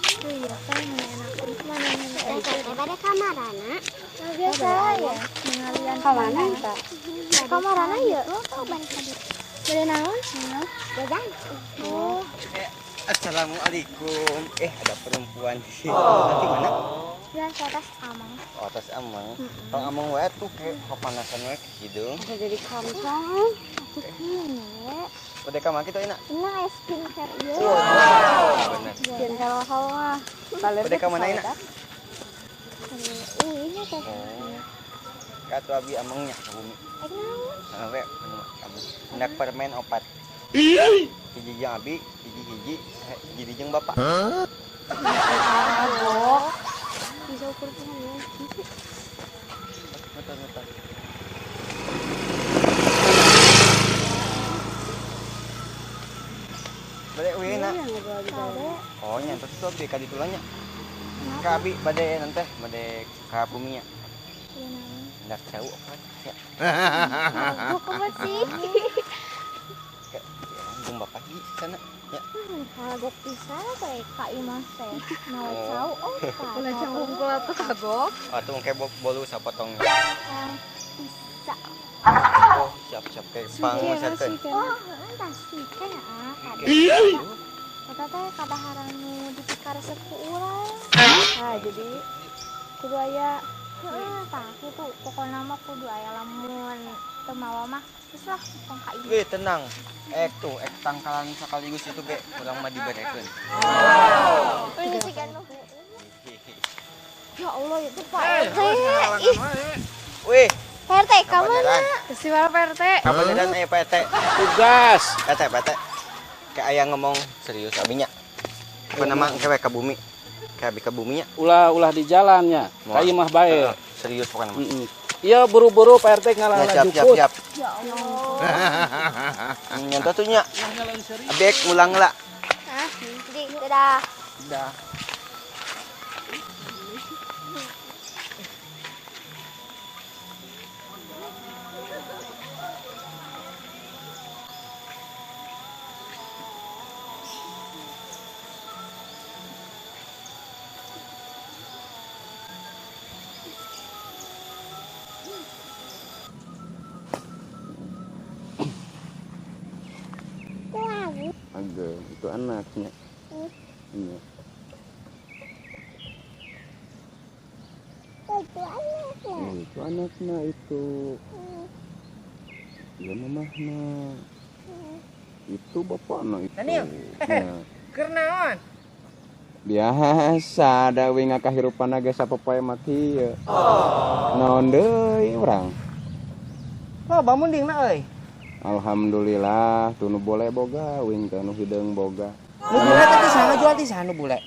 Tuh ya kan enak mana. Teh bade ka marana? Biasa ya pengalian. Ka mana eta? Ka marana ya? Oh, balik ka dieu. Bade naon? Jajan. Oh. Assalamualaikum. Eh, ada perempuan. Nanti mana? Biasa atas amang. Oh, atas amang. Tong amang wae tuh kayak kepanasan wae ke hidung. Bisa jadi kamsong. Ini Udah ka mana kitu enak? ini aya skincare ieu. Bener. Skincare mahal mah. Udah ka mana enak? Ini teh. Oh. Ka atuh abi amangnya ka bumi. Ek naon? Heeh, we anu kamu. Hendak permen opat. Hiji jeung abi, hiji-hiji, hiji jeung bapak. Kagok. Bisa ukur pisan ya. Betul, betul. Bade uih na. Kade. Oh, nya terus tuh abi ka ditu lah nya. Ka abi bade nanteh, bade ka bumi nya. Ieu naon? Hendak cau opat ya. Kagok apa sih? Jeung bapak di sana. Ya. Kagok pisan teh ka imah teh. Mawa cau opat. Ulah cau hungkul atuh kagok. Atuh engke bolu sapotong. Bisa. Oh, siap-siap kayak pangusakeun. Oh, heeh tah suike ah kade. Eta teh kadaharan nu dipikaresep ku urang. Nah, jadi kudu aya. Heeh, tah kitu pokona mah kudu aya lamun teu mawa mah geus lah tong ka imah. Wih, tenang. Ek tuh, ek tangkalan sekaligus itu ge urang mah diberekeun. Ini sih kan. Ya Allah itu Pak RT. Ih, Wih, Pak RT ka mana? Si mana Pak RT? Kabeneran aya Pak RT. Tugas. RT, Pak RT. Kayak aya ngomong serius abinya. Apa nama engke we ka bumi? Kayak abi ka buminya. Ulah ulah di jalannya. Ka imah bae. Heeh, serius pokoknya mah. Heeh. Iya buru-buru Pak RT Ya, ngalah siap, siap, jukut. siap. Ya Allah. Nyanto tuh nya. Abi ek ngulang lah. Hah? Di, dadah. Dah. Agak itu anaknya. Iya. Itu anaknya. Oh, itu anaknya itu. Ya mamahna. Itu bapakna itu. Daniel. Ya. Keur naon? Biasa da we ngakahirupan ge sapopoe mah kieu. Naon deui urang? Loba mundingna euy. Alhamdulillah tuh nu bole boga wing teh nu hideung boga. Nu bule teh ti saha jual ti saha nu bule?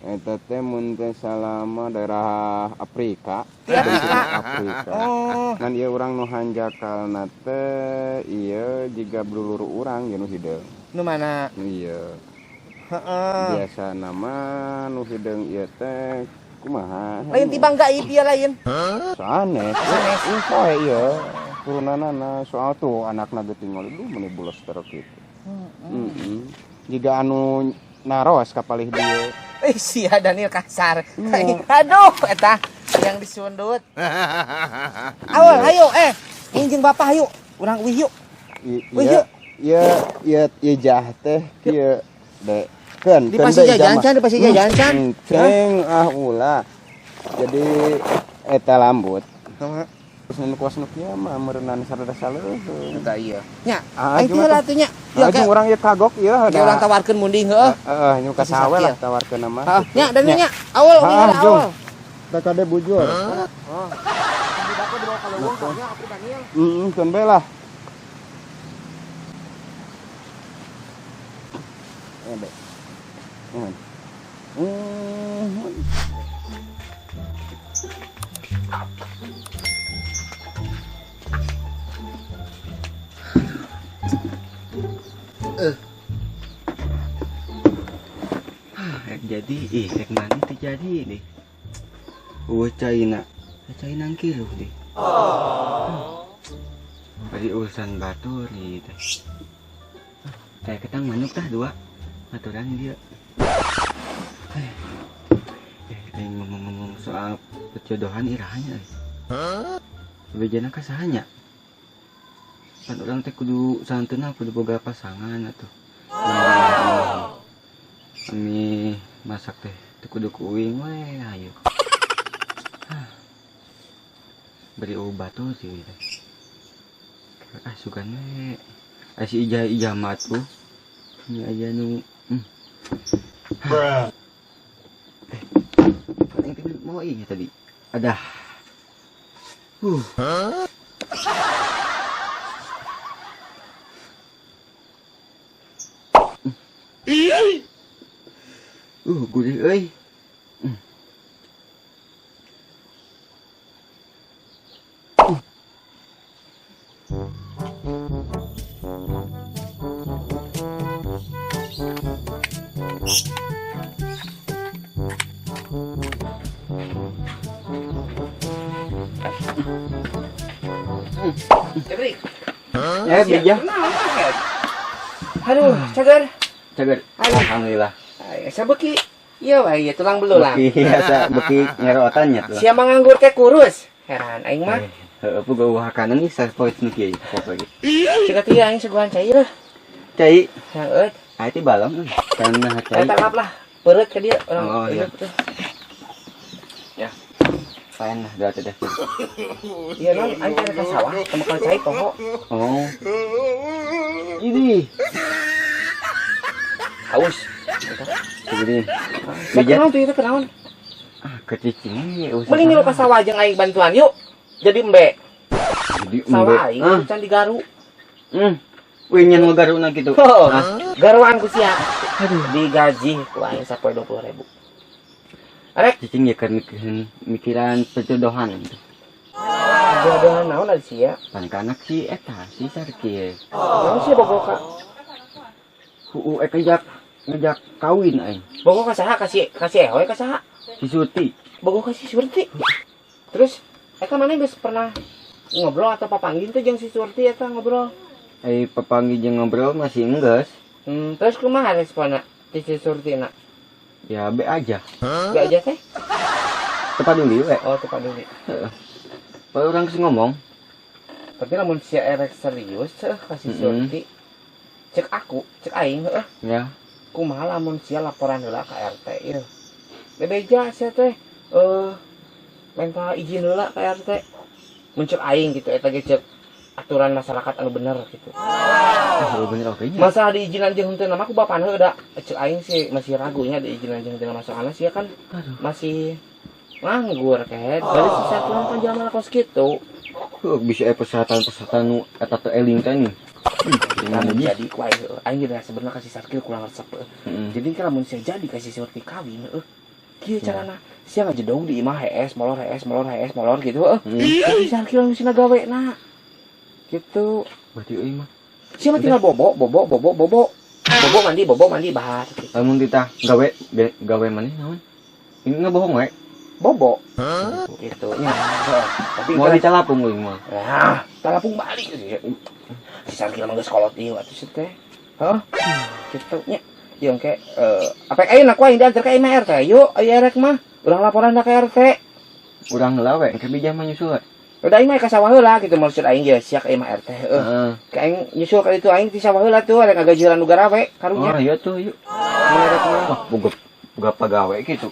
Eta teh mun teh salama daerah Afrika. Ti Afrika. Afrika. Oh. Ngan ieu urang nu hanjakalna teh ieu jiga dulur urang ieu nu hideung. Nu mana? Nu ieu. Heeh. Biasa nama nu hideung ieu teh kumaha? Lain ti Bangga ieu lain. Sanes. Sanes. Poe ieu. Turunanana soal tuh anakna ge tinggal duh meuni bulos terus kitu. Heeh. Jiga anu naros ka palih dieu. Eh sia Daniel kasar. Iya. Aduh eta yang disundut. Awal ayo injing bapak ayo. Urang uih yuk. Wih, Iya, yuk. iya, iya, iya jah teh kieu. De, keun, Di keun pasir deui jajan jama. can, di pasir jajan can. Ceng, ah ulah. Jadi eta lambut. Terus nu kuas nu kieu mah meureunnan sarada saleuheung. Eta iya. Nya, Ah, aing cuma teh heula tuh. atuh nya. Ah, jeung urang ieu kagok ieu Dia urang tawarkeun munding heueuh. Heeh, nyu ka Kasih sawe lah sakil. tawarkeun mah. Heeh, nya Daniel nya. Awal uih Ah, heula jung. awal. Teh kade bujur. Oh. Budak dibawa ka leuweung nya aku Daniel. Heeh, keun bae lah. Eh, be. Hmm. Jadi rek mandi teu jadi deh. Eueuh caina. Caina kiruh deh. Bari urusan batur ieu teh. Kayak ketang manuk tah dua. Aturan dia. Ngomong-ngomong soal perjodohan irahanya. Hah? Bejana ka saha nya? Pan urang teh kudu santeuna kudu boga pasangan atuh. Ami masak teh teu kudu ku uing we hayu. Beri obat tuh sih teh. Ah sugan we. Ah si ijah-ijah mah tuh. Ini aja nu. Bruh. Paling mau iya tadi. Ada. Gurih euy. Ya, bija. Aduh, cager. Cager. Alhamdulillah. Asa beki. Iya wae, ya tulang belulang. Beki asa beki ngerotan nya tuh. Sia manganggur teh kurus. Heran aing mah. Heeh, puga wahakanan nih sapoe nu kieu sapoe ge. Cika teh aing suguhan cai lah. Cai. Heeh. Ai teh balong euy. Kana cai. Eta ngap lah. Peureut ka dieu urang. Oh, iya. Ya. Paen lah dua teh. Iya non, aing teh ka sawah teu cai poho. Oh. Ini. Haus. Begini. Bija tuh itu kenaon? Ah, kecicing ye. Mending milu ka sawah jeung aing bantuan yuk. Jadi embe. Jadi embe. Sawah aing can digaru. Wih nyen ngagaruna kitu. Garuan ku sia. Aduh, digaji ku aing sapoe 20.000. Arek cicing ye keur mikiran perjodohan gitu. Perjodohan naon ari sia? Pan ka anak si eta si Sarki. Naon sia bogo ka? Heueuh ek ngajak kawin aing. Bogo ka saha? Ka si Ehoy ka saha? Si Surti. Bogo ka si Surti. Terus eta mana geus pernah ngobrol atau papanggih teh jeung si Surti eta ngobrol? Papanggih jeung ngobrol masih enggeus. Terus kumaha responna ti si Surti na? Ya be aja. Be aja teh? Teu paduli we. Oh, teu paduli. Heeh. Bae urang geus ngomong. Tapi lamun sia erek serius ka si Surti, cek aku, cek aing heueuh. Ya. Kumaha lamun sia laporan heula ka RT ieu. Bebeja sia teh minta izin heula ka RT. Mun cek aing gitu eta ge cek aturan masyarakat anu bener gitu. Bener oke nya. Masalah diizinan jeung henteu mah ku bapana heueuh da. Cek aing sih masih ragu nya diizinan jeung henteu masalahna sia kan masih nganggur kehed. Bari sisa aturan kan jalma kos kitu. Heuh bisa aya persyaratan-persyaratan nu eta teh eling teh nih. Jadi ku aing aing geus sebenarnya kasih Sarkil kurang resep. Jadi kan lamun sia jadi kasih Surti kawin heueuh. Kieu carana sia ngajedog di imah hees molor hees molor hees molor gitu heueuh. Jadi Sarkil langsung sina gawena. Gitu. Berarti euy mah. Sia mah tinggal bobo bobo bobo bobo. Bobo mandi bahar. Lamun titah gawe gawe maneh naon? Ini ngebohong we. Bobo. Gitu nya. Tapi mau dicalapung euy mah. Nah, talapung balik. Si Sarkil mah geus kolot ieu atuh teh. Heuh. Kitu nya. Ieu engke apa ayeuna ku aing diantar ka imah RT yuk, aya erek mah. Urang laporan ka RT. Urang heula we, engke bijah mah nyusul we. Udah aing mah ka sawah heula kitu maksud aing ge sia ka imah RT heueuh. Ka aing nyusul ka ditu aing ti sawah heula tuh ada ngagajiran nu garawe karunya. Oh, iya tuh yuk. Wah, boga boga pagawe kitu.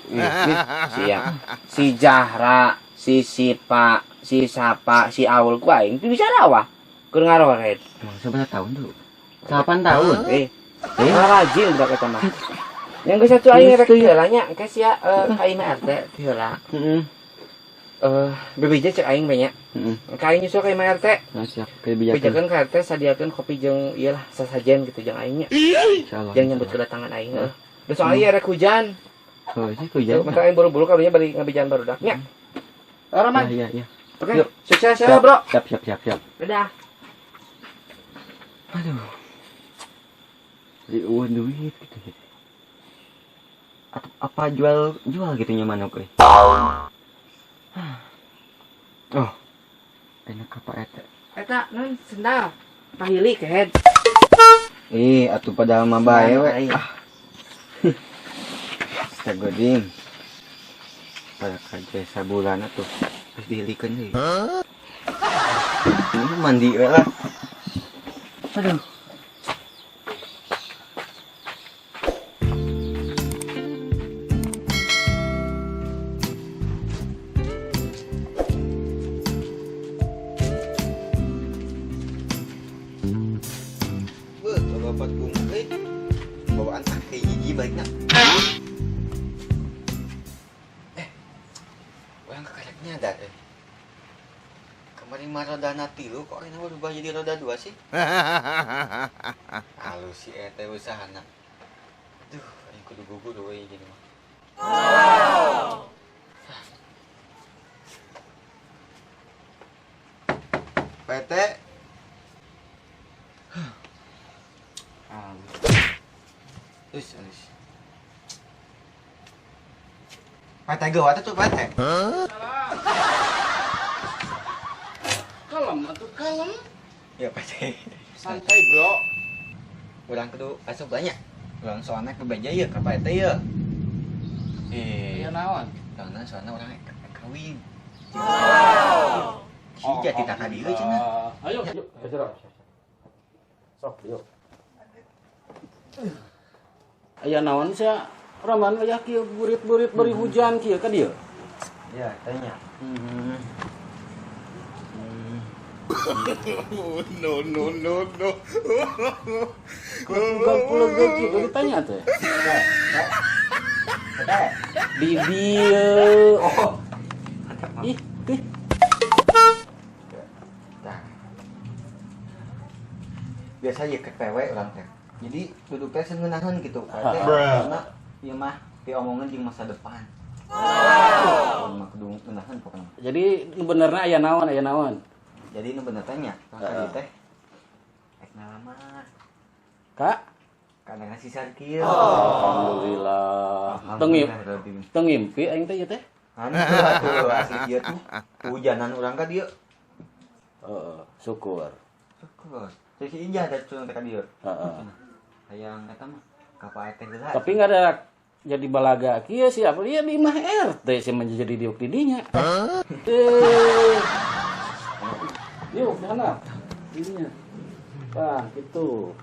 Siap. Si Jahra, si Sipa, si Sapa, si Aul ku aing teu bisa rawah. Keur ngaroret. Emang seberapa tahun tuh? 8 tahun. Rajin budak eta mah. Yang geus atuh aing rek heula nya engke sia ka imah RT heula. Heeh. BBJ cek aing banyak. Ka aing nyusul ka imah RT. Nah, siap. Kebijakan ka RT sadiakeun kopi jeung ieu lah sasajen gitu jeung aing nya. Insyaallah. Jeung nyambut kedatangan aing heuh. Da soalnya rek hujan. Oh, sih hujan. Maka aing buru-buru karunya bari ngabejan barudak nya. Rahman. Iya. Oke, sukses ya, Bro. Siap. Dadah. Aduh. Jadi uang duit gitu. Atau apa jual gitu nya manuk euy. Oh. Enak apa eta? Eta non sendal. Pahili kehed. Ih, atuh padahal mah bae we. Ah. Astagfirullahaladzim. Pada kerja sabulan atuh. Terus dihilikeun deui. Ini mandi we lah. Aduh. Bapak bunga euy. Bawaan ah kayak gigi balikna. Orang kekarek nyadar euy. Kemarin mah roda 3 kok ini berubah jadi roda 2 sih? Halus si eta usahana. Aduh, aing kudu gugur we gini mah. Wow. PT. Halus. Halus. PT geuwat tuh PT. Kalem atuh kalem. Ya PT. Santai, Bro. Urang kudu asup banyak. Urang soalna ke beja ieu ka PT ieu. Iya naon? Karena soalna urang kawin. Wow. Si jadi tak ka dieu cenah. Ayo, yuk, geser. Sok, yuk. Aya naon sia? Roman aya kieu burit-burit bari hujan kieu ka dieu. Ya, tanya. No. Kulega kieu ditanya teh. Di dieu. Oh. Ih, ih. Biasa ya ke PW urang teh. Jadi duduk teh sengeunaheun gitu. Karena ieu mah diomongin di masa depan. Wow. Mah kudu ngeunaheun pokona. Jadi nu benerna aya naon, Jadi nu bener teh nya, ka teh ek ngalamar. Kak, kana si Sarkil. Alhamdulillah. Teu ngimpi aing teh ieu teh. Atuh asli ieu tuh hujanan urang ka dieu. Heeh, syukur. Syukur. Terus si Ijah da teh ka dieu. Heeh. Hayang eta mah ka Pak teh heula. Tapi enggak ada jadi balaga kieu sih apa dia di imah RT sih menjadi diuk di dinya. Yuk, sana. Dinya. Tah, gitu.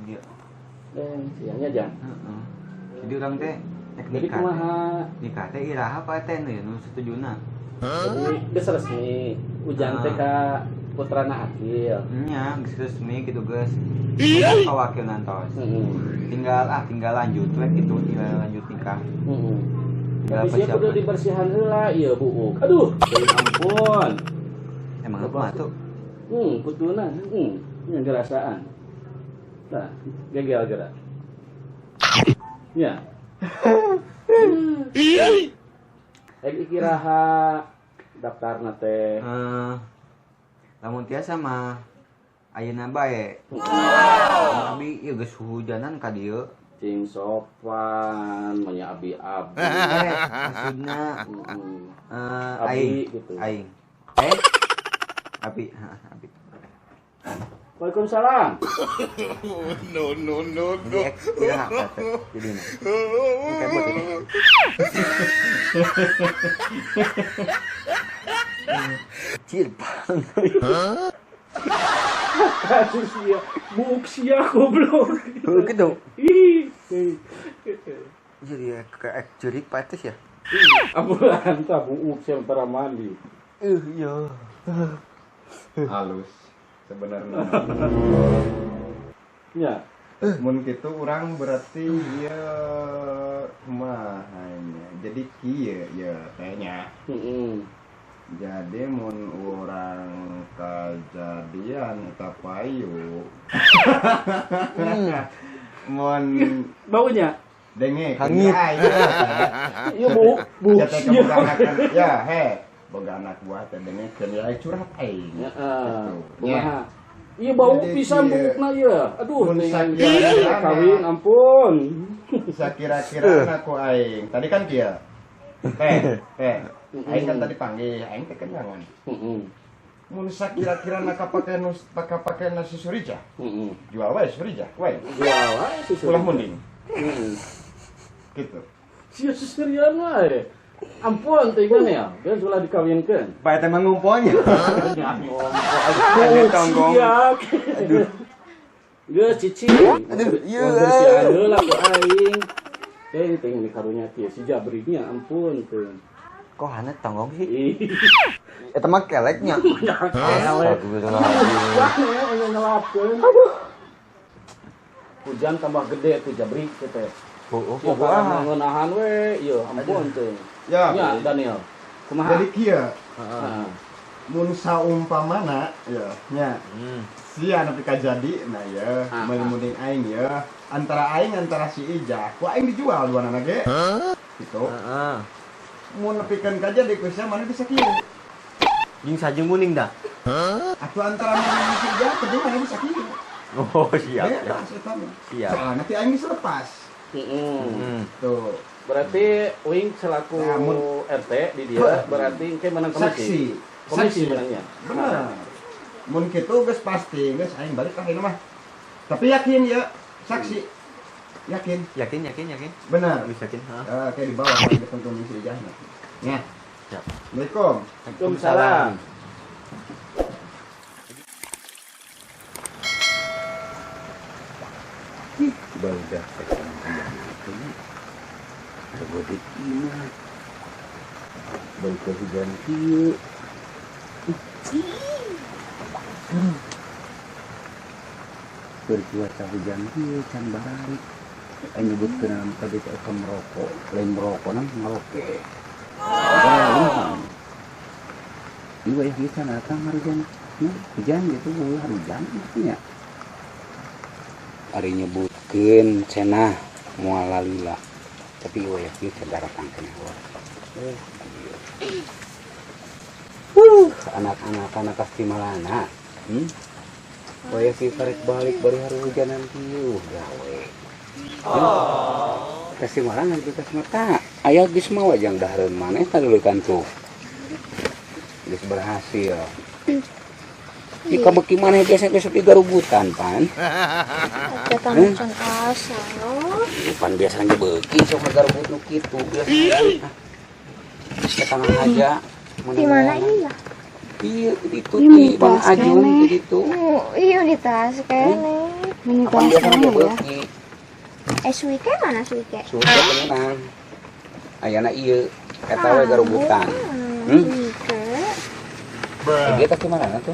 Dieu. Dan sianya jang. Heeh. Jadi urang teh rek nikah. Nikah teh iraha Pak teh nu satujuna. Jadi geus resmi ujang teh ka putrana Akil. Nya, geus resmi gitu geus. Ka wakil nantos. Tinggal lanjut we gitu, tinggal lanjut nikah. Heeh. Tapi sia kudu dibersihan heula ieu buuk. Aduh, ya ampun. Emang apa tuh? Kuduna, nya gerasaan. Tah, gegel gerak. Ya. Ek ikiraha daftarna teh. Lamun tiasa mah ayeuna bae. Abi ieu geus hujanan ka dieu. Cing sopan, manya abi-abi. Maksudna abi gitu. Aing. Abi, abi. Waalaikumsalam. No. Jadi ini. Cilpang. Kasus sia, buk sia goblok. Gitu. Ih. Jadi kayak jurik pates ya. Ambulan tah buuk sia para mandi. Iya. Halus sebenarnya. Ya. Mun kitu urang berarti ieu kumaha nya. Jadi kieu ya kayaknya. Heeh. Jadi mun urang kajadian eta payu. Mun baunya denge hangit. Ieu bau. Ya he. Boga anak buah teh dengekeun ya curhat aing. Heeh. Kumaha? Ieu bau pisan buukna ieu. Aduh, kawin ampun. Sakira-kira ku aing. Tadi kan kieu. Teh, teh. Aing kan tadi panggil, aing teh kenangan. Heeh. Mun sakira-kira na kapake nasi surija. Heeh. Jual wae surija, wae. Jual wae si surija. Ulah munding. Heeh. Gitu. Sia seserian wae. Ampun teh gimana ya? Beus ulah dikawinkeun. Pak eta mah ngumpulnya. Aduh, tonggong. Aduh. Geus cicing. Aduh, ieu. Bersihan heula ku aing. Teh teh ini karunya kieu si Jabrinya ampun teh. Kok hanet tonggong sih? Eta mah keleknya. Kelek. Aduh. Hujan tambah gede tuh Jabri teh. Oh, oh, ngeunahan we, ieu ampun teh. Ya, ya Daniel. Kumaha? Jadi kieu. Heeh. Mun saumpamana ya nya. Sia nepi ka jadi nah ya, meuli munding aing ya. Antara aing antara si Ijah, ku aing dijual duanana ge. Gitu. Heeh. Mun nepikeun ka jadi ku sia mana bisa kieu. Jeung sajeng muning dah. Atuh antara mana si Ijah penting mana bisa kieu. Oh, siap. Bebas eta mah. Siap. Soalna ti aing geus lepas. Tuh. Berarti Wing selaku nah, RT di dia berarti engke menang komisi. Saksi. Komisi menangnya. Benar. Mun kitu geus pasti geus aing balik ka mah. Tapi yakin ya, saksi. Yakin. Yakin, yakin, yakin. Benar. Geus yakin, heeh. Kayak di bawah kan si Ijahna. Nya. Siap. Assalamualaikum. Waalaikumsalam. Barudak teh gede imah balik ke hujan kieu. Bercuaca hujan kieu can balik. Aing nyebutkeun anu tadi teh ka merokok, lain merokok nang ngaroke. Ieu wayah ieu can datang hujan. Hujan gitu hujan nya. Ari nyebutkeun cenah moal lalila. Tapi wayah ieu can daratang keneh wae. Anak-anak anak pasti malana. Wayah kieu karek balik bari harujanan kieu gawe. Kasih malana kita mata. Aya geus mawa jang dahareun maneh tadulukan tuh. Geus berhasil. Jika beki maneh biasa besok digarubutan pan. Eta mah can asa. Pan biasa ge beuki sok ngagarubut nu kitu biasa. Eta mah aja. Di mana iya? Iya, itu di Bang Ajun gitu. Iya di tas kene. Mini Pan tas biasa ge ya. beuki. Suike mana suike? Suike menang. Ayana ieu eta we garubutan. Suike. Ieu teh kumaha tuh?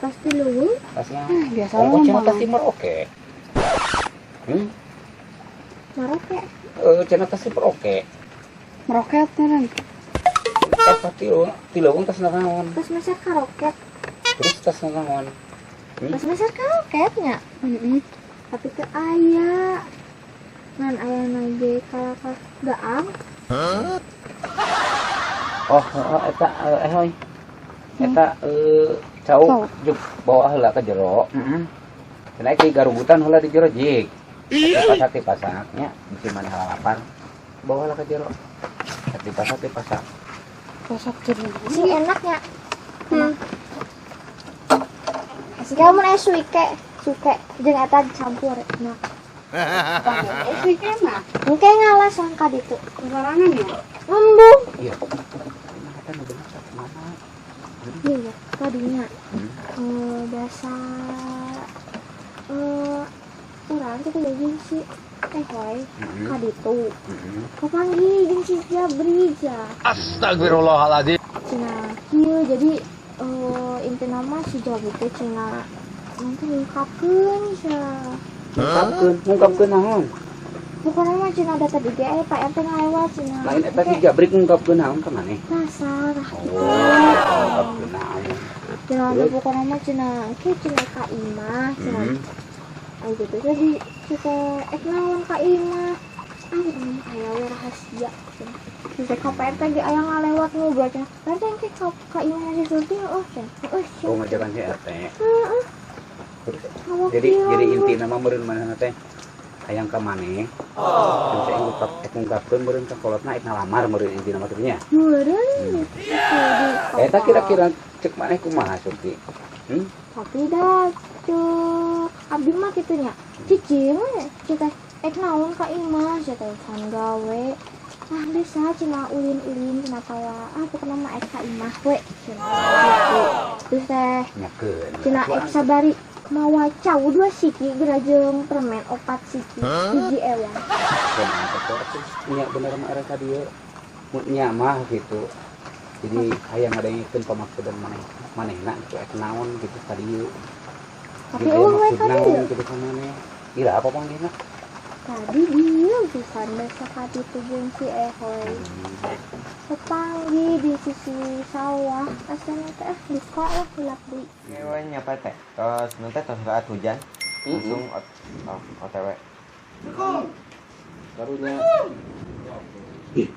Pasti leuweung. Tasna. Biasa ongko cenah mah. tas Merauke. Merauke. Cenah tas Merauke. Merauke aturan. Eta tileuweung tas naon? Tas meser karoket. Terus tas naon? Tas meser karoketnya. Heeh. Tapi teu aya. Ngan aya ge ka gaang. Oh, eta hoy. Eta cau juk bawa heula ka jero. Heeh. Cenah ki garubutan heula di jero jik. Pasak dipasaknya bisi maneh halapar. Bawa heula ka jero. Dipasak dipasak. Pasak jero. Sing enaknya. Asli mun aya suike, suike jeung eta dicampur enak. Suike mah. Engke ngalas ka ditu. Sorangan ya? Embung. Iya. Eta nu bener mana? Iya, tadinya bahasa urang teh jeung si Teh Hoy ka ditu. Kapanggih jeung si Jabri ja. Astagfirullahaladzim. Cenah kieu jadi intina mah si Jabri teh cenah nanti ngungkapkeun sia. Ngungkapkeun, ngungkapkeun naon? Pokoknya mah cenah data di GE Pak RT ngalewat cenah. Lain eta si Jabrik ngungkapkeun naon ka maneh? Nasar. Oh, ngungkapkeun naon. Cenah pokoknya mah cenah kieu cenah ka imah cenah. Ayo gitu jadi kita naon ka imah. Ah, ini aya we rahasia. Terus teh ka Pak RT ge aya ngalewat ngobrol cenah. Pak RT engke ka imah si Surti heueuh cenah. Heueuh. Oh, ngajakan si RT. Heeh. Jadi inti nama meureun manehna teh hayang ka maneh. Oh. Saya ngungkapkeun meureun ka kolotna ek ngalamar meureun inti nama teh nya. Meureun. Eta kira-kira cek maneh kumaha Surti? Hmm? Tapi dah cek abdi mah kitu nya. Cicing we cek teh ek naon ka imah sia teh can gawe. Ah bisa cenah ulin-ulin cenah tawa. Ah pokona mah ek ka imah we cenah. Terus teh cenah ek sabari mawa cau 2 siki gerajeng permen 4 siki hiji ewang. Nya bener mah arek ka dieu. Mun nya mah gitu. Jadi hayang ngadengikeun pamaksudan manehna gitu ek naon gitu ka dieu. Tapi eueuh we ka dieu. Gitu ka maneh. Ira apa panggilna? Tadi dieu pisan basa ka ditu jeung si Ehoy. Pepanggih di sisi sawah asana teh duka lah hilap deui. Ewe nyapa teh. Tos nanti tos saat hujan langsung OTW. Karunya. Ih,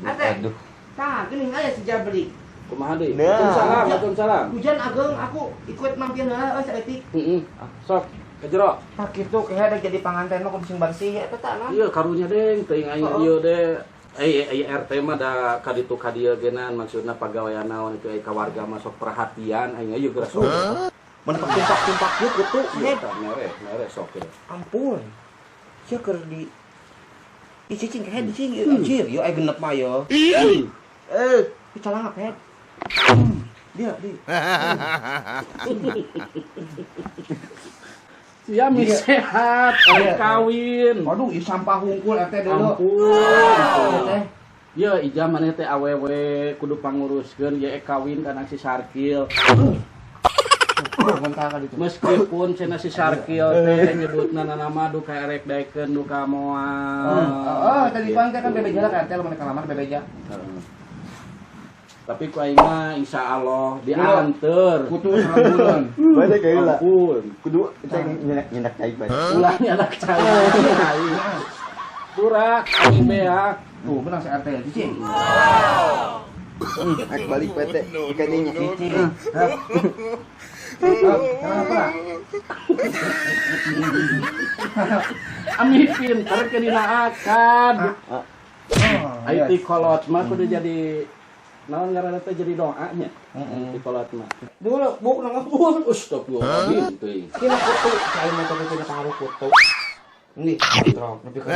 aduh. Tah, geuning aya si Jabri. Kumaha deui? Waalaikumsalam, waalaikumsalam. Hujan ageng aku ikut mampir heula euy saeutik. Heeh. Sok, ke jero. Tah kitu kehe da jadi panganten mah kudu sing bersih eta tah nah. Iya, karunya deng teuing aing ieu deh. RT mah da ka ditu ka dieu genan maksudna pagawean naon itu ka warga masuk perhatian aing ieu geura sok. Mun tumpak-tumpak ieu kutu ieu tah mere sok ya. Ampun. Sia keur di ih cicing kehe cicing anjir ieu aya genep mah yo. Calangap head. Dia di. Sia mi sehat, kawin. Aduh, ieu sampah hungkul RT deuleu. Ampun. Ye, ijah maneh teh awewe kudu panguruskeun ye kawin kana si Sarkil. Meskipun cenah si Sarkil teh nyebutna nama duka erek daekeun duka moal. Heeh, tadi pang teh kan bebeja lah RT lamun ka lamar bebeja. Tapi ku aing mah insyaallah dianteur. Kutu sabulan. Bae teh lah. Kudu ceng nyendak cai bae. Ulah nyendak cai. Turak aing beak. Tuh menang si RT cicing. Ek balik PT kayaknya cicing. Kenapa? Ami pinter ke dina akad. Ai ti kolot mah kudu jadi naon ngaranna teh jadi doanya. Heeh. Ti kolot mah. Dulu buk nangapun. Astagfirullahaladzim teuing. Kira kutu cai mah teh tina paru kutu. Nih, trok nepi ka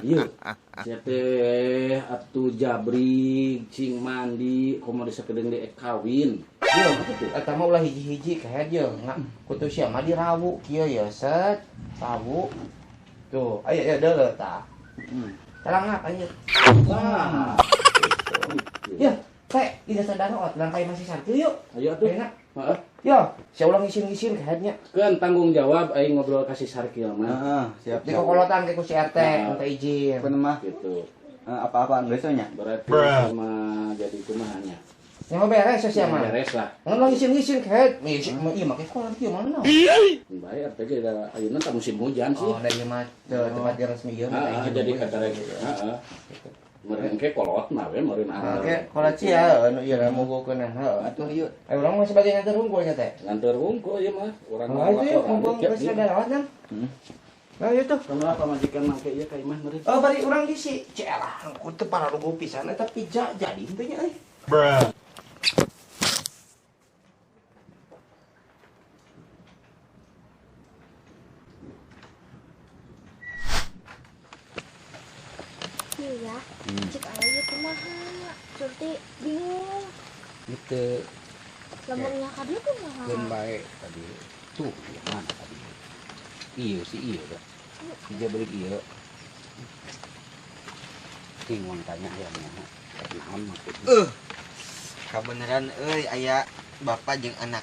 dieu. Sia teh atuh jabrig cing mandi komo disakedeung deui kawin. Ieu eta mah ulah hiji-hiji kehed ye. Kutu sia mah dirawu kieu ye set. Rawu. Tuh, aya ya deuleu tah. Calangap anjir. Wah. Ya, teh, tidak sadar ot langkai masih sartil yuk. Ayo atuh. Enak. Heeh. Yo, sia ulah ngisin-ngisin kehednya. Keun tanggung jawab aing ngobrol ka si Sarkil mah. Heeh, siap. Di kokolotan ke ku si RT minta izin. Pun mah gitu. Apa-apa geus nya. Berarti sama jadi kumaha nya. Nya mah beres sia mah. Beres lah. Ngan ulah ngisin-ngisin kehed. Ngisin mah ieu make sekolah kieu mana. Bae RT ge da ayeuna tah musim hujan sih. Oh, da ieu mah tempat resmi ieu mah jadi katarek. Heeh. Meureun ke kolot mah we meureun anu. Oke, kolot sia anu ieu mogokeun heuh atuh ieu. Eh urang mah sebagai nganter hungkul nya teh. Nganter hungkul ieu mah urang mah. Itu mumpung geus ada lewat kan. Nah ieu tuh. Kumaha pamajikan mangke ieu ka imah meureun. Oh, bari urang disi. Celah, ku teu pararuguh pisan eta pizza jadi henteu nya euy. Bruh. Iya, cek aya ieu kumaha? Surti bingung. Gitu. Lamun nya ka dieu kumaha? Keun bae tadi. Tuh, mana tadi? Iya si iya dah. Si Jabrik iya. Ting wang tanya hayangnya. Naon maksudna? Kabeneran euy aya bapak jeung anak.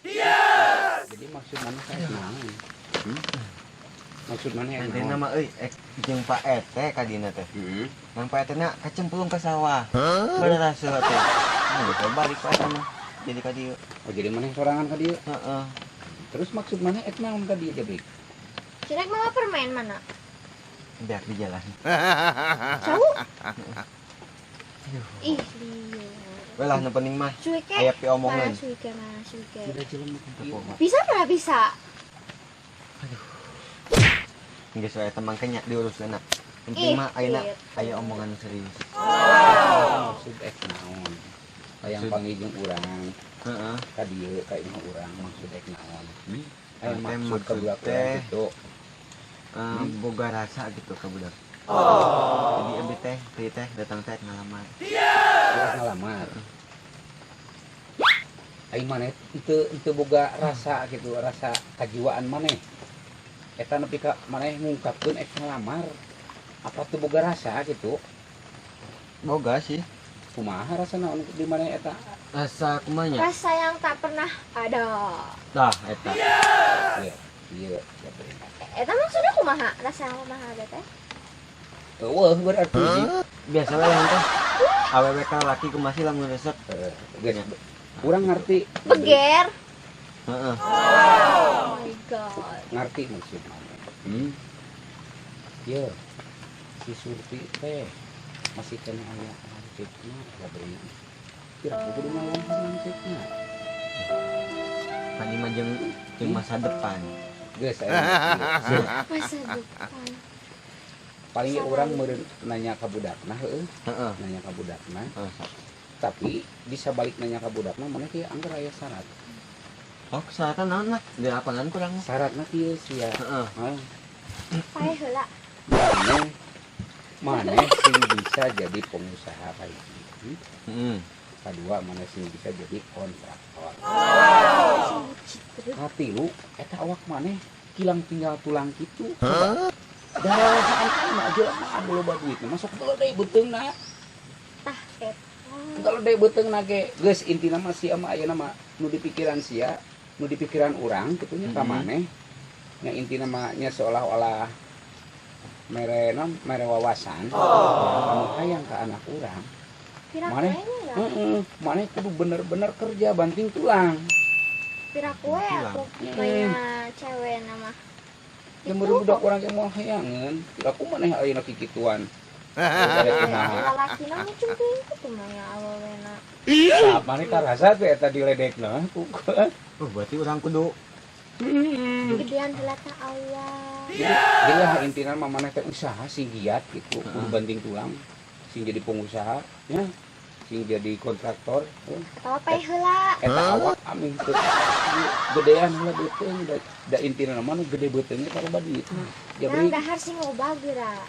Yes! Jadi maksud mana saya naon? Maksud mana yang naon? Nama euy jeung Pak RT ka dina teh. Heeh. Nang Pak RT na kacemplung ka sawah. Bener raseuh teh. Nah, balik Pak RT mah. Jadi ka dieu. Oh, jadi maneh sorangan ka dieu? Heeh. Terus maksud mana ek naon ka dieu Jabrik? Cirek mawa permen mana? Biar di jalan. Cau. Ih, lieur. Welah nu penting mah aya piomongan. Suike mah, suike. Bisa mana bisa? Aduh. Geus we eta mangkanya diuruskeunna. Penting mah ayeuna aya omongan serius. Maksud ek naon? Hayang panggih jeung urang. Heeh. Ka dieu ka imah urang maksud ek naon? Aya maksud ka budak urang kitu. Boga rasa gitu ka budak. Jadi abi teh, teh datang teh ngalamar. Iya. Ngalamar. Aing maneh teu boga rasa gitu, rasa kajiwaan maneh. Eta nepi ka maneh ngungkapkeun ek ngalamar. Apa teu boga rasa gitu? Boga sih. Kumaha rasana anu di maneh eta? Rasa kumanya? Rasa yang tak pernah ada. Tah eta. Iya, iya. Eta maksudnya kumaha? Rasa yang kumaha ada teh? Eueuh berarti sih. Biasalah yang teh awewe ka laki kumaha sih lamun resep. Geus. Urang ngerti. Beger. Heeh. Oh my god. Ngerti maksud maneh. Ye. Si Surti teh masih kena aya lanceukna gabri. Kira kudu ngalawan lanceukna. Tadi mah jeung masa depan. Geus aya. Masa depan. Paling orang meureun nanya ka budakna heueuh. Heeh. Nanya ka budakna. Tapi bisa balik nanya ka budakna maneh kieu angger aya syarat. Oh, syaratan naon mah? Di lapangan kurang. Syaratna kieu sia. Heeh. Paeh heula. Maneh sing bisa jadi pengusaha kahiji. Heeh. Kadua maneh sing bisa jadi kontraktor. Katilu eta awak maneh kilang tinggal tulang kitu. Darah mah jelema anu loba duitna masuk gede beuteungna. Tah eta. Kalau deui beuteungna ge geus intina mah sia mah ayeuna mah nu dipikiran sia, nu dipikiran urang kitu nya ka maneh. Nya intina mah nya seolah-olah mere non mere wawasan. Anu hayang ka anak urang. Maneh heeh, maneh kudu bener-bener kerja banting tulang. Piraku we atuh banyak cewek nama. Ya meureun budak urang ge moal hayangeun. Aku maneh ayeuna kikituan. Lalakina muncul teuing kitu mah nya awewena. Tah maneh karasa teh eta diledekna ku. Oh, berarti urang kudu gedean heula ta awak. Jadi lah intina mah maneh teh usaha sing giat gitu, kudu banting tulang, sing jadi pengusaha nya, sing jadi kontraktor. Atawa paeh heula. Eta awak amin teu gedean heula beuteung da intina mah nu gede beuteungna taroba duit. Jabri dahar sing loba geura.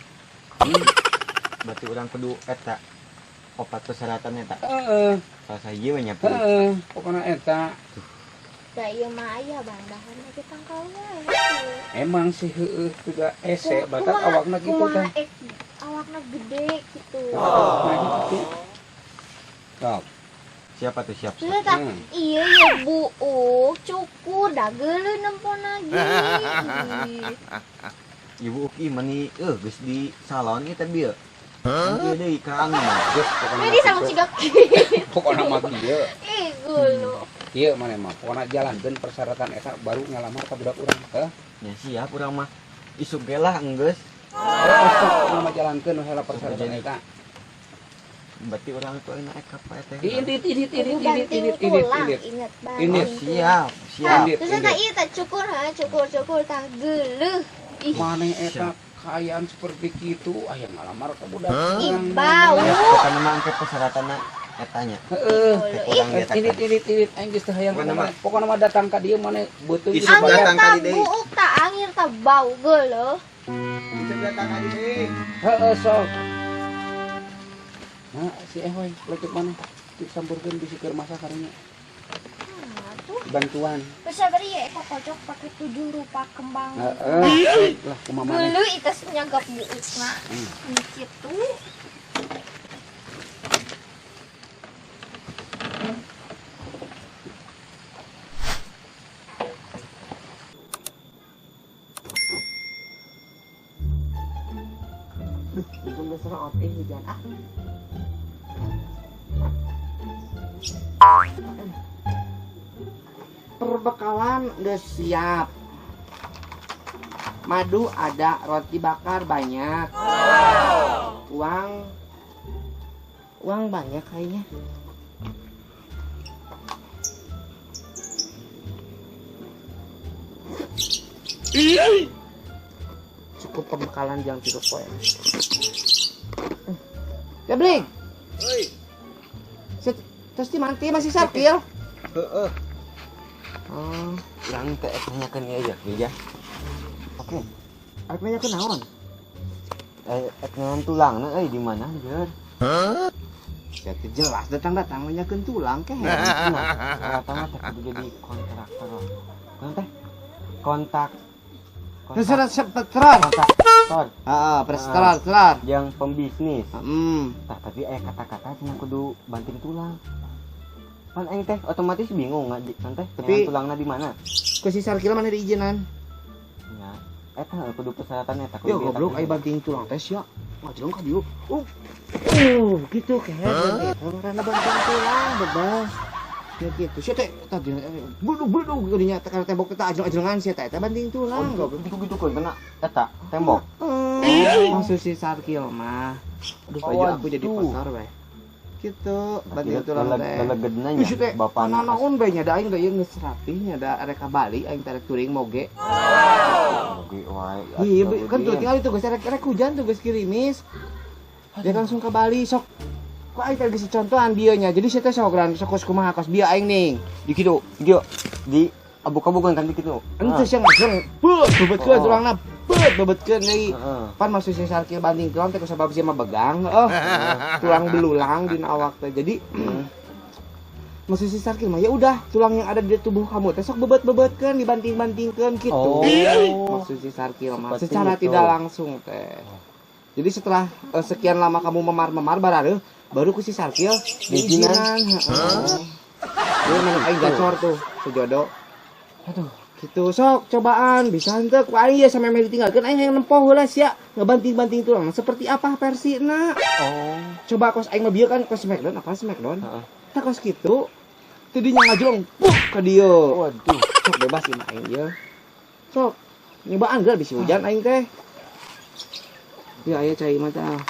Berarti urang kudu eta opat persyaratan eta. Heeh. Salah sahiji we nya. Heeh, pokona eta. Da ieu mah aya bang daharna ge tangkal wae. Emang sih heueuh juga ese batak awakna kitu teh. Awakna gede kitu. Nah kitu. Sok. Siapa tuh siap? Iya ya buuk cukur da geuleuh nempona ge. Ibu Uki mani geus di salon ieu teh bieu. Ieu deui ka angin. Geus pokona. Ini sama siga kieu. Pokona mah kieu. Ih geuleuh. Ieu maneh mah pokona jalankeun persyaratan eta baru ngalamar ka budak urang heuh. Nya siap urang mah. Isuk ge lah enggeus. Heeh, pokona mah jalankeun heula persyaratan eta. Berarti urang itu enak ka Pak teh. Indit. Ingat siap, siap. Terus eta ieu teh cukur ha, cukur tah geuleuh. Maneh eta kaayaan seperti kitu aya ngalamar ka budak. Ih bau. Pokona mah engke persyaratanna eta nya. Heeh. Indit aing geus teu hayang kumaha. Pokona mah datang ka dieu maneh beuteung geus datang ka dieu. Buuk tah angir tah bau geuleuh. Isuk datang ka dieu. Heeh sok. Nah, si Ehoy lecek maneh disamburkeun bisi keur masak karunya. Bantuan. Bisa beri ya eko kocok pakai 7 rupa kembang. Heeh. Lah kumaha maneh. Geuleuh itas nyagap buukna. Kitu. Duh, untung geus raot hujan ah. Perbekalan geus siap. Madu ada, roti bakar banyak. Uang uang banyak kayaknya. Cukup pembekalan jang tidur poe. Ya bling. Oi. Terus di manti masih Sarkil. Heeh. Oh, urang teh ek nanyakeun ieu ya, ya. Oke. Arek nanyakeun naon? Ek nanyakeun tulangna euy di mana, Jer? Hah? Ya teh jelas datang-datang nanyakeun tulang keh. Rata-rata teh kudu jadi kontraktor. Kunaon teh? Kontak. Kontraktor. Heeh, prestelar. Yang pembisnis. Tah tapi aya kata-kata cenah kudu banting tulang. Pan aing teh otomatis bingung ngan teh. Tapi tulangna di mana? Ku si Sarkil mana diizinan? Ya, eta kudu persyaratan eta kudu. Yo goblok aya banting tulang teh sia. Ngajlong ka dieu. Gitu keh. Karena banting tulang bebas. Ya gitu. Sia teh tadi bludug geunya teh tembok teh ajleng-ajlengan sia teh eta banting tulang goblok. Gitu-gitu kena eta tembok. Maksud si Sarkil mah. Aduh baju aku jadi kotor weh. Gitu banting tulang teh. Lelegedna nya bapak naon bae nya da aing da ieu geus rapih nya da rek ka Bali aing teh rek touring moge. Moge wae. Iya kan tuh tinggal itu geus rek hujan tuh geus gerimis. Dia langsung ke Bali sok. Kok aing teh geus contohan bieu nya. Jadi sia teh sok geran sok kumaha kos bieu aing ning. Di kitu, dieu di abuk-abukan kan di kitu. Henteu sia ngajeng. Beuh, bebetkeun tulangna. Beuh, bebetkeun deui. Pan maksud si Sarkil banting tulang teh kusabab sia mah begang, heuh. Tulang belulang dina awak teh. Jadi maksud si Sarkil mah ya udah tulang yang ada di tubuh kamu teh sok bebet-bebetkeun, dibanting-bantingkeun gitu. Maksud si Sarkil mah secara tidak langsung teh. Jadi setelah sekian lama kamu memar-memar barareuh baru ku si Sarkil diizinan. Heeh. Dia mana aing gacor tuh sejodo. Aduh, gitu sok cobaan bisa henteu ku aing ya sampe meh ditinggalkeun aing hayang nempo heula sia ngebanting-banting tulang seperti apa versina. Oh. Coba kos aing mah bieu kan kos Smackdown apa Smackdown. Heeh. Tah kos kitu tidinya ngajlong buk ka dieu. Waduh, sok bebas ieu mah aing ieu. Sok nyobaan geus bisi hujan aing teh. Ya aya cai mah tah.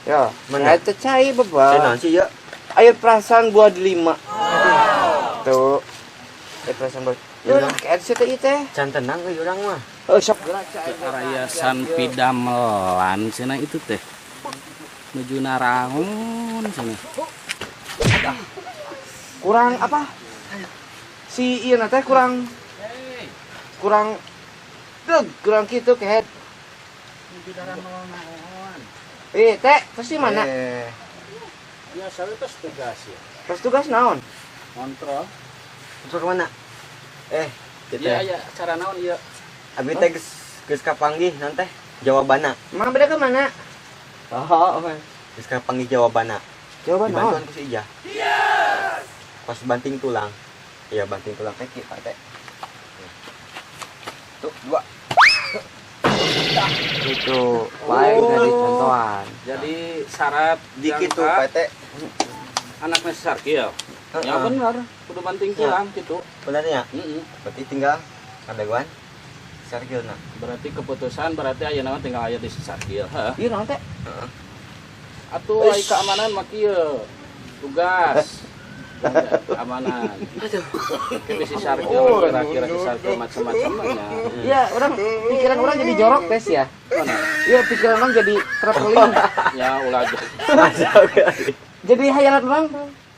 Ya, mana teh cai bebas. Naon sih ya? Air perasaan gua 5. Tuh. Air perasaan gua. Yo, kayak teh ieu teh. Can tenang euy urang mah. Heuh, sok geura cai. Arayasan pidamelan cenah itu teh. Nuju naraon cenah. Kurang apa? Si ieu na teh kurang kurang deug, kurang kitu kehet. Nuju naraon. Teh, terus di mana? Biasa we tos tugas ya. Tos tugas naon? Kontrol. Kontrol ke mana? Iya, iya, cara naon ieu? Abi teh geus kapanggih naon teh? Jawabanna. Emang beda ke mana? Oh, apa? Geus kapanggih jawabanna. Jawaban naon? Dibantuan ku si Ijah. Yes. Pas banting tulang. Iya, banting tulang teh kieu teh. Tuh, dua. Itu baik dari contohan. Jadi syarat dikit tuh Pak teh. Anaknya si Sarkil. Ya benar, kudu banting tulang gitu. Benar ya? Berarti tinggal kadaguan Sarkil nah. Berarti keputusan berarti ayeuna mah tinggal aya di si Sarkil, heuh. Ieu naon teh? Heeh. Atuh ai keamanan mah kieu. Tugas. Keamanan. Aduh. Ke si Sarkil kira-kira si Sarkil macam-macam nya. Iya, orang pikiran orang jadi jorok tes ya. Iya, pikiran orang jadi traveling. Ya ulah aja. Jadi hayalan orang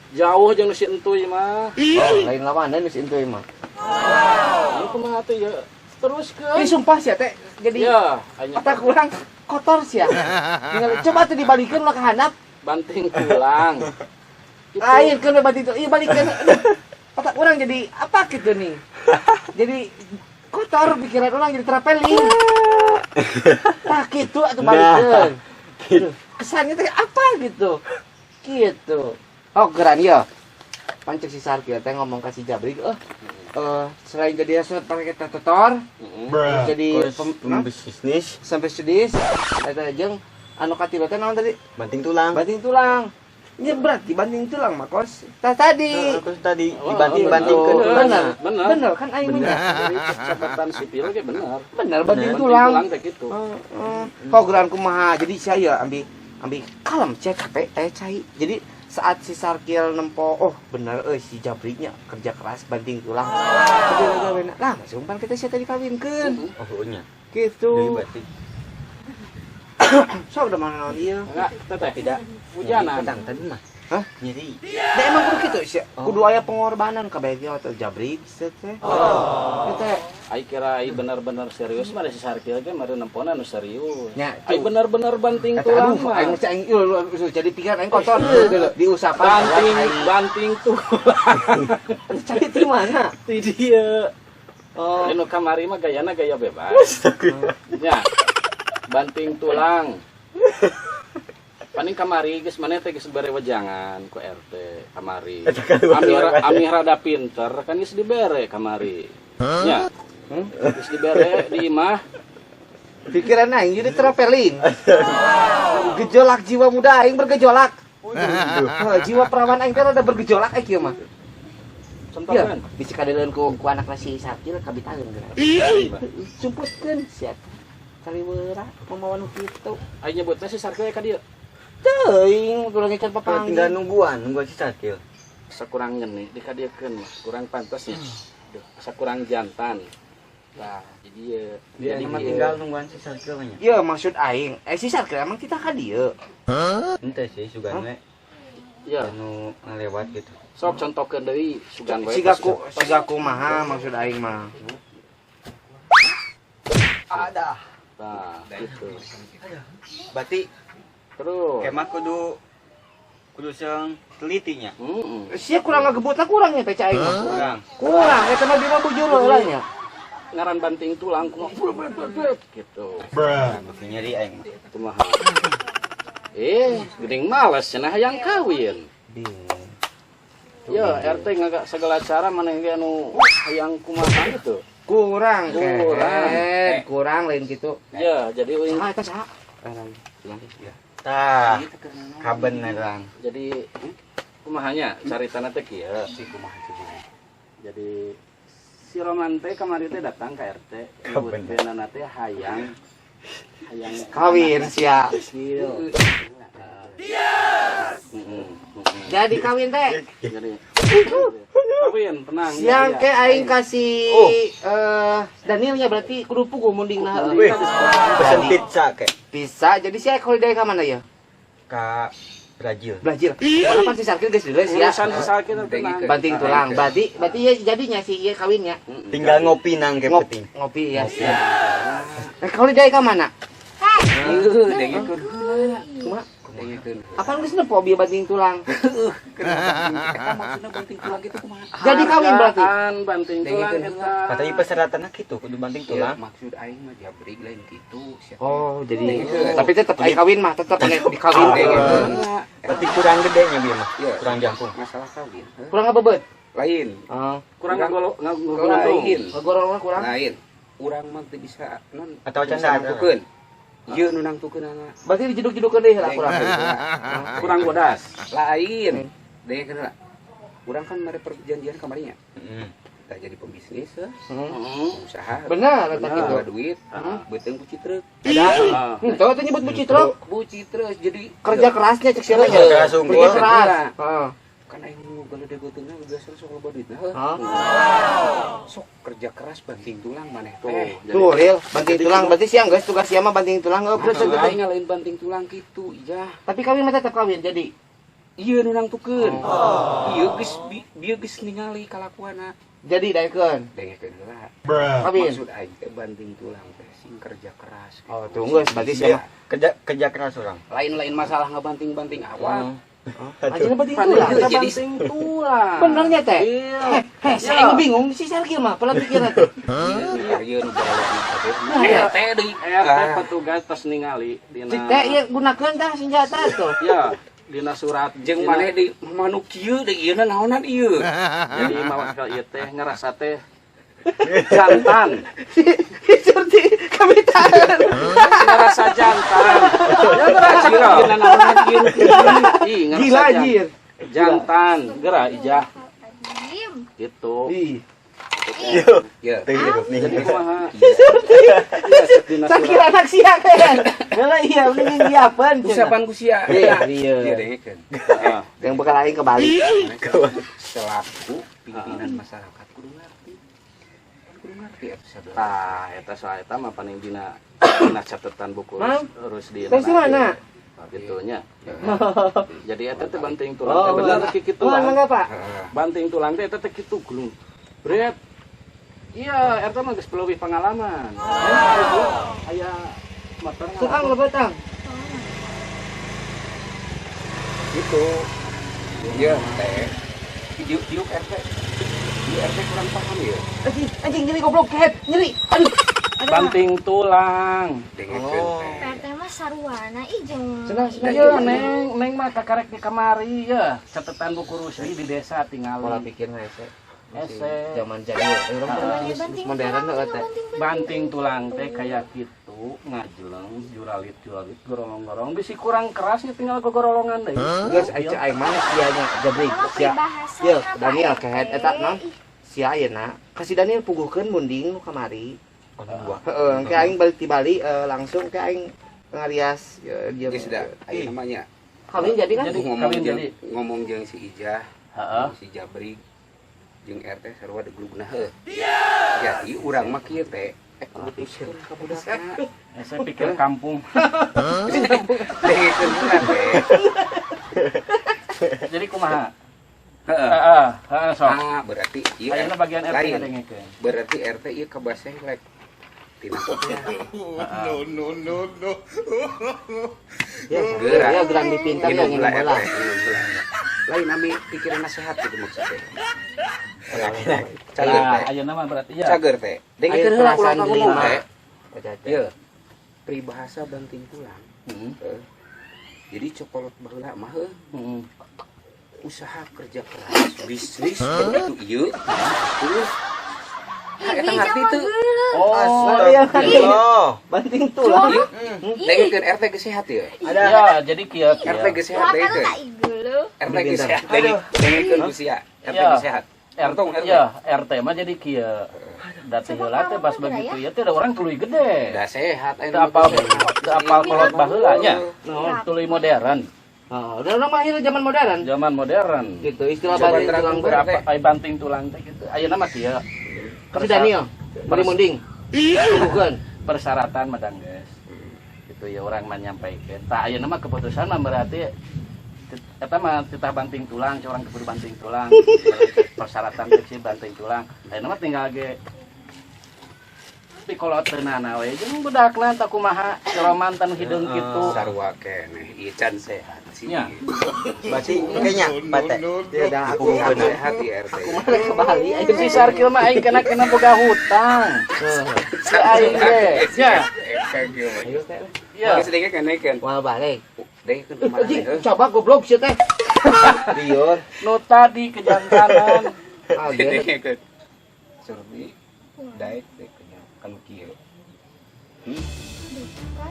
jauh jeung si entuy mah. Oh, lain lawanan si entuy mah. Ieu kumaha teh ya? Terus ke. Ih, sumpah sih ya teh. Jadi ya, otak orang kotor sih ya. Coba tuh dibalikeun lah ke handap. Banting tulang. Lain kan banting tulang. Iya balikeun. Otak orang jadi apa gitu nih. Jadi kotor pikiran orang jadi traveling. Tah gitu atuh balikeun. Nah, kesannya teh apa gitu. Gitu. Oh, geran ya. Pancek si Sarkil teh ngomong ka si Jabrik, selain jadi pakai tetor, jadi pembisnis sampai sedis, eta jeung Anu katilu teh naon tadi? Banting tulang. Banting tulang. Ini berarti banting tulang mah kos. Tah tadi. Heeh, terus tadi Oh, dibanting-bantingkeun betul. tulangna. Bener. Bener kan aing mah. Jadi catatan sipil ge bener. Bener banting Banting tulang. tulang teh gitu. Heeh. Kok geran kumaha? Jadi saya ambil ambil kalem cek capek teh cai. Jadi saat si Sarkil nempo, oh bener euy si Jabriknya kerja keras banting tulang. Tapi gawe lah langsung pan kita sia tadi kawinkeun. Oh, heueuh nya. Gitu. Deui berarti. Sok udah mana naon ieu. Enggak, teteh. Tidak. Hujanan. Petang tadi mah. Hah? Nyeri. Nah, emang kudu kitu sih. Oh. Kudu aya pengorbanan kabeh ge atau Jabrik sih teh. Oh. Teh. Ai kira ai bener-bener serius mah da si Sarkil ge meureun nempona nu serius. Nya, Ai tuh. bener-bener banting Kata tulang aduh, mah. aing mesti aing ieu jadi pikiran aing kotor diusapan Banting banting tulang. Cari di mana? Ti dieu. Oh. Nu kamari mah gayana gaya bebas. Nya. Banting tulang. Paling kamari geus maneh teh geus bere wejangan ku RT kamari. Amih rada pinter kan geus dibere kamari. Nya. Geus dibere di imah. Pikiran aing jadi traveling. Gejolak jiwa muda aing bergejolak. Heuh, jiwa perawan aing teh rada bergejolak eh kieu mah. Iya, Contohkan. bisi kadeuleuan ku anakna si Sarkil kabitaeun geura. Sumputkeun sia. Caliweura mamawa nu kitu. Aing nyebutna si Sarkil ka dieu. Teuing urang can papanggih. Tinggal nungguan, nungguan si Sarkil. Asa kurang ngeuni di kadiekeun mah, kurang pantas nya. Duh, asa kurang jantan. Nah, jadi ieu. Dia Jadi mah kieu. tinggal nungguan si Sarkil nya. Iya maksud aing, eh si Sarkil emang kita ka dieu. Ente sih sugan we. Iya, Anu ngalewat gitu. sok contohkeun deui sugan we. Siga ku siga kumaha maksud aing mah. Ada. Nah, gitu. Berarti Terus. kemah kudu kudu seung telitinya. Heeh. Sia kurang ngagebutna kurang nya teh cai aing mah. Kurang. Kurang eta mah bima bujur heula nya. Ngaran banting tulang kumaha bret, bret, bret, bret, gitu. Nah, nyeri aing mah. Kumaha. Geuning males cenah hayang kawin. Bingung. Ya, RT ngagak segala cara maneh ge anu hayang kumaha gitu. Kurang, Kurang. kurang, kurang lain gitu. Ya, jadi uing Saha eta saha? Tah, kabeneran. jadi kumahanya caritana teh kieu. Si kumaha kumaha. Jadi si Roman teh kamari teh datang ke RT, nyebutkeunana teh hayang hayang Kawin sia. Kecil. Heeh. Jadi kawin teh. Jadi kawin tenang. Siang ya, ke aing kasih Oh. Danielnya berarti kudu puguh munding nah. Wih, pesen pizza ke Bisa jadi sia holiday ka mana ya? ka Brazil. Brazil. Mana pan si Sarkil geus deuleu sia. Urusan si Sarkil tenang. Banting tulang. Berarti berarti ya jadinya si ieu kawinnya. Tinggal ngopi nang ke penting. Ngopi ya sia. Eh holiday ka mana? Heuh, dengekeun. Kumaha? Dengekeun. Apaan geus nempo bieu banting tulang? Eta maksudna banting tulang kitu kumaha? Jadi kawin berarti. Hargaan banting tulang Dengekeun. eta. Katanya persyaratannya gitu, kudu banting Iya, tulang. maksud aing mah jabrik lain kitu. Sia. Oh, jadi tapi tetep aing kawin mah tetep ane dikawin. Dengekeun. Berarti kurang gede nya bieu mah. Iya. Kurang jangkung. Masalah kawin. Heuh. Kurang ngabebeut? Lain. Heeh. Kurang ngagolong. Lain. Ngagorongna kurang. Lain. Urang mah teu bisa non Atau teu bisa canda. nangtukeun. Ieu nu nangtukeunana. Berarti dijeduk-jedukeun deui lah kurang. Kurang bodas. Lain. Dengekeun heula. Urang kan mere perjanjian kamarinya. Heeh. Kita jadi pembisnis, heuh. Heeh. Pengusaha. Benar eta Bener, kitu. duit, beuteung buci truk. Heeh. Henteu teh nyebut buci truk. Buci truk jadi Kerja kerasnya cek sia Kerja keras unggul. Kerja keras. Heeh. Kan aing nu galede beuteungna biasa sok loba duitna heuh. Hah? Sok kerja keras banting tulang maneh Tuh, teh. jadi Tuh, real banting tulang berarti siang guys tugas sia mah banting tulang heuh Maksud aing lain banting tulang kitu, iya. Tapi kawin mah tetep kawin jadi. Ieu nu nangtukeun. Ieu geus bieu geus ningali kalakuanna. Jadi daekeun. Dengekeun heula. Kawin. Maksud aing teh banting tulang teh sing kerja keras. Oh, tuh geus berarti sia mah. Kerja kerja keras orang. Lain-lain masalah ngebanting-banting awak. Anjing banting Pan tulang. kita Jadi- banting tulang. Benernya teh. Iya. Heh, saya bingung si Sarkil mah pola pikirna teh. Ieu nu galak kabeh. Nah, RT deui. RT petugas tos ningali dina Si teh ieu gunakeun tah senjata tuh. Ya, dina surat Jeung dina- maneh di manuk kieu deui ieu naonan ieu. Jadi mawakil ieu teh ngerasa teh jantan. Si Surti Kamitan. Ngerasa jantan. Ya ngerasa gila naon kieu. Ih, ngerasa Gila anjir. Jantan, geura Ijah Diem. gitu. Ih. Ya. Jadi kumaha? Sakira anak sia kan. Heula iya mending nyiapan. Usapan ku sia. Iya. Iya dengekeun. Yang bekal aing ke Bali. Selaku pimpinan masyarakat kudu ngerti. Kudu ngerti atuh sabelah. Tah, eta soal eta mah paling dina dina catatan buku Rusdi. Terus mana? Gitu nya. Jadi eta teh banting tulang teh bener kitu. Oh, mangga Pak. Banting tulang teh eta teh kitu gulung. Bret. Iya, eta mah geus leuwih pengalaman. Aya motor Tukang lebetang. Gitu. Iya, teh. Diuk diuk RT. Diuk RT kurang paham ya. Anjing, anjing nyeri goblok kehet, nyeri. Aduh. Banting tulang. Dengekeun teh. RT mah saruana ih jeung. Senang, senang. Iya, neng, neng mah kakarek di kamari ya. Catatan buku Rusdi di desa Pola tinggal. pikirna hese. Hese. Zaman jadul, urang Namanya mah banting modern tulang, heuh teh. Banting tulang teh kayak gitu ngajeleng juralit-juralit gorolong-gorong bisi kurang kerasnya tinggal ke gorolongan deui. Geus aing aing mana sia nya jabrik Kalau sia. peribahasa Ieu apa, Daniel RT? kehet eta naon? Sia ayeuna kasih Daniel puguhkeun munding nu kamari. Heeh, engke aing balik ti Bali langsung ke aing ngarias dia. Geus da, aya namanya. Kawin jadi kan? Jadi, Ngomong kawin jeung jadi. ngomong jeung si Ijah, Heeh. si Jabrik jeung RT sarua deglugna heuh. Jadi urang mah kieu teh putuskeun ka budakna. Saya pikir kampung. Dengekeun heula teh. Jadi kumaha? Heeh. Heeh, heeh sok. Ah, berarti ieu Ayeuna bagian RT lain. ngadengekeun. Berarti RT ieu kabasehlek. Tina kopiah. No, no, no, no. Ya, Geura. ya gerang dipintar Minum yang heula bola. RT, minum heula. Lain ami pikiran sehat gitu maksudnya. Cager Nah, teh. ayeuna mah berarti ya. Cager teh. Dengekeun Ayo heula ulah perasaan ngomong delima. teh. Eta teh. Ieu peribahasa banting tulang. Heeh. Heuh. Jadi cokolot baheula mah heuh, Heeh. usaha kerja keras, bisnis begitu ieu. Terus Ih, eta bija ngarti mah teu. geuleuh. Oh, Iya, banting tulang. Ieu dengekeun RT geus sehat ya. Ada. Ya, jadi kieu RT kieu. geus sehat Wah, kan dengekeun. tak geuleuh. RT geus sehat dengekeun ku sia. RT Iya. geus sehat. RT Untung RT. ya, RT mah jadi kieu. Dati heula teh pas begitu ya teh ada orang tuluy gede. Udah sehat Teu apal teu apal kolot baheula nya. Tuluy modern, Oh, udah orang mah zaman modern. zaman modern. Gitu, istilah Zaman banting tulang terakhir. Berapa ai banting tulang teh gitu. Ayeuna mah kieu. Kasih Daniel, beri munding. Bukan. Persyaratan madang guys. Gitu ya orang menyampaikan. Tah ayeuna mah keputusan mah berarti eta mah titah banting tulang, orang keburu banting tulang. Persyaratan kecil banting tulang. Ayeuna mah tinggal ge pikoloteunana we jeung budakna tah kumaha roman tan hideung kitu. Sarua keneh ieu can sehat sih. Nya. Berarti kayaknya bate. Ya udah aku Can sehat di RT. aku mah rek ke Bali aing. Si Sarkil mah aing kena-kena boga hutang. Si aing ge. Nya. Ayo teh. Iya. Geus dengekeun dengekeun. Wah balik. Dengekeun kumaha Anjing, heuh. coba goblok sia teh. Liur. Nu tadi kejantanan. Ah, ge. Dengekeun. Surbi daek teh nya kan kieu.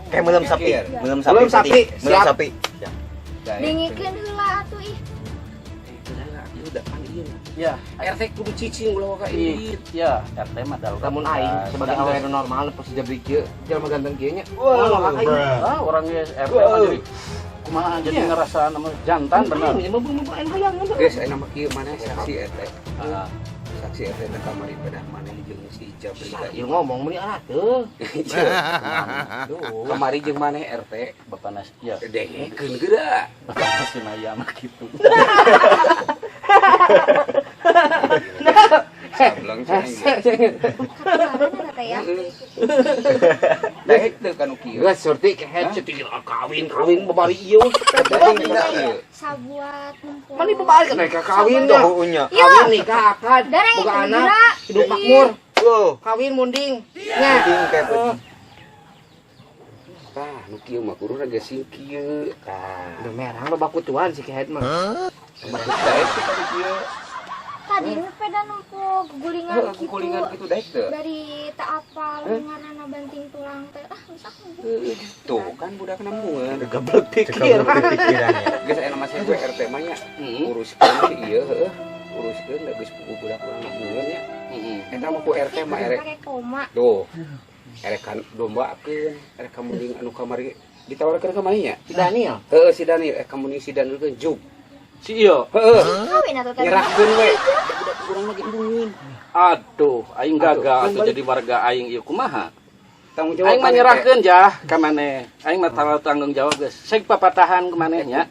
Kayak melem sapi, melem sapi. Melem sapi, Melem siap. sapi. Daek. Dengekeun heula atuh ih. Udah pan ieu. Ya, RT kudu cicing ulah ka ih, ieu. ya, RT mah darurat. Lamun aing sebagai awewe nu normal pas jabrik kieu, jelema ganteng kieu nya. Wow, Wah, aing. bruh. Ah, orang ge RT mah jadi kumaha jadi ngerasa nama jantan bener. Aing mah aing hayang. Geus aya nama kieu mana saksi RT. Ah, Saksi RT teh kamari pedah maneh jeung si Jabri ka Ieu ngomong meuni alah teu. Kamari jeung maneh RT. Bapak nas, ya, Dengekeun geura. bapak nasi maya mah gitu. Sableng cenah. Ketularan eta teh ya. Daek teu kanu kieu. Geus surti kehet cetik kawin kawin babari ieu. Sabuat nempo. Mani babari kan mereka kawin dah. Tuh nya. Kawin nikah akad, Dareng boga itu anak, geura. hidup makmur. Wow. Kawin munding. Nya. Munding kayak Tah, nu kieu mah kudu raga sing kieu. Tah. Udah merah lo baku tuan si kehet mah. Daek teu kanu kieu. Tadi peda nempo gulingan gitu. Gulingan gitu daek teu. Dari tak apal ngaranna banting tulang teh. Ah, geus tuh kan budak nembungan. Geblek pikiran. Geus aya mah saya RT mah nya. Uruskeun si ieu heueuh. Uruskeun da geus puguh budak urang nembungan nya. Eta mah ku RT mah erek. Tuh. Erek kan dombakeun, erek ka munding anu kamari ditawarkeun ka maneh nya? Si Daniel. Heueuh si Daniel, ka munding si Daniel teh juk. Si ieu. Heeh. Kawin atuh teh. Nyerahkeun we. Budak urang lagi embungeun. Aduh, aing gagal atuh jadi warga aing ieu kumaha? Tanggung jawab. Aing mah nyerahkeun jah ka maneh. Aing mah tanggung jawab geus. Seg papatahan ka maneh nya.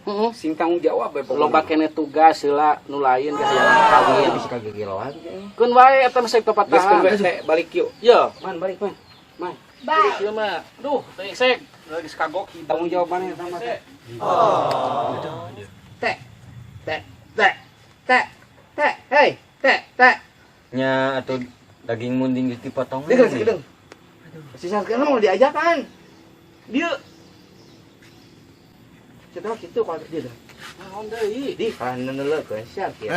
Heeh, sing tanggung jawab we. Loba keneh tugas heula nu lain geus hayang kawin. Bisa kagegeloan. Keun wae eta mah seg papatahan. Geus keun we balik yuk. Yo, man balik man. Man. Bye. Ieu mah. Duh, teuing seg lagi kagok tanggung jawab maneh eta mah. Oh. Teh. Teh. Teh. Teh. Teh. Hei, teh, teh. Nya atuh daging munding geus dipotong. Deung, deung. Si Sarkil mau diajakan. Dieu. Cetak kitu kalau dia dah. Naon deui? Di kalah neuleukeun si Sarkil.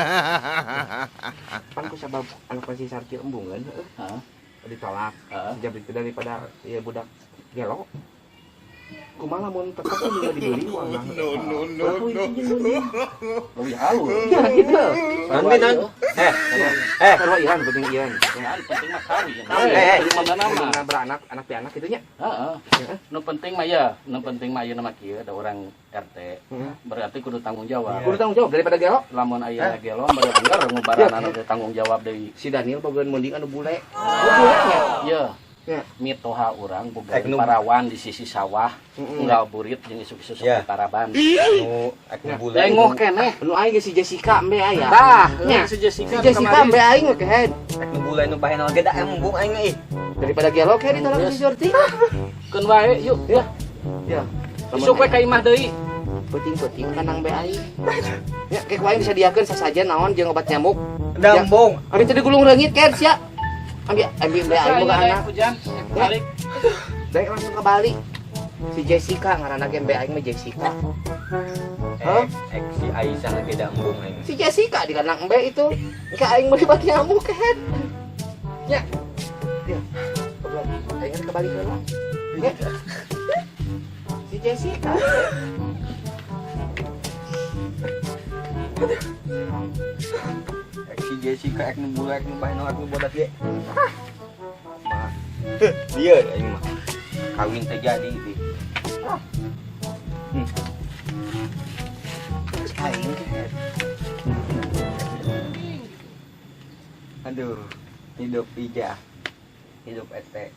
Pan ku sabab anak si Sarkil embungeun heueuh. Heeh. Ditolak. Sejak itu daripada ya budak gelo. Kumaha lamun tetep juga dibeli uang. No no no no. Leuwih halus. Ya gitu. Nanti nan. Eh, sarua ian penting ian. Penting mah kawin. Eh, beranak, anak pianak kitu nya. Heeh. Nu penting mah ya, nu penting mah ayeuna mah kieu da urang RT. Berarti kudu tanggung jawab. Kudu tanggung jawab daripada gelo. Lamun aya gelo berarti anggar ngubaran anu tanggung jawab deui. Si Daniel boga munding anu bule. Bule nya. Iya. Mitoha urang boga parawan di sisi sawah unggal burit jeung isuk-isuk di paraban. Nu ek nu bule. Lengoh keneh. Nu aing si Jessica embe aya. Tah, si Jessica. Si Jessica embe aing we kehed. Ek nu bule nu bahenol ge da embung aing ih. Daripada gelo ke ditolak si Surti. Keun wae yuk ya. Ya. Isuk we ka imah deui. Peuting-peuting kanang be aing. Ya ke ku aing disadiakeun sasajen naon jeung obat nyamuk. Da embung. Abi teh digulung reungit kehed sia. Ambil ambil ambil aing boga anak. Hujan, balik. Daek langsung ke Bali. Si Jessica ngaranna ge embe aing mah Jessica. Hah? Ek si Aisyah ge da embung aing. Si Jessica di kandang embe itu. Engke aing meuli obat nyamuk kehed. Nya. Ya. Aing ke Bali heula. Nya. Si Jessica. Ek si Jessica ek nu bule ek nu bahenol ek nu bodak ge. Mah. Dia aing mah. Kawin teh jadi di. Aing kehed. Aduh, hidup ijah. Hidup ete.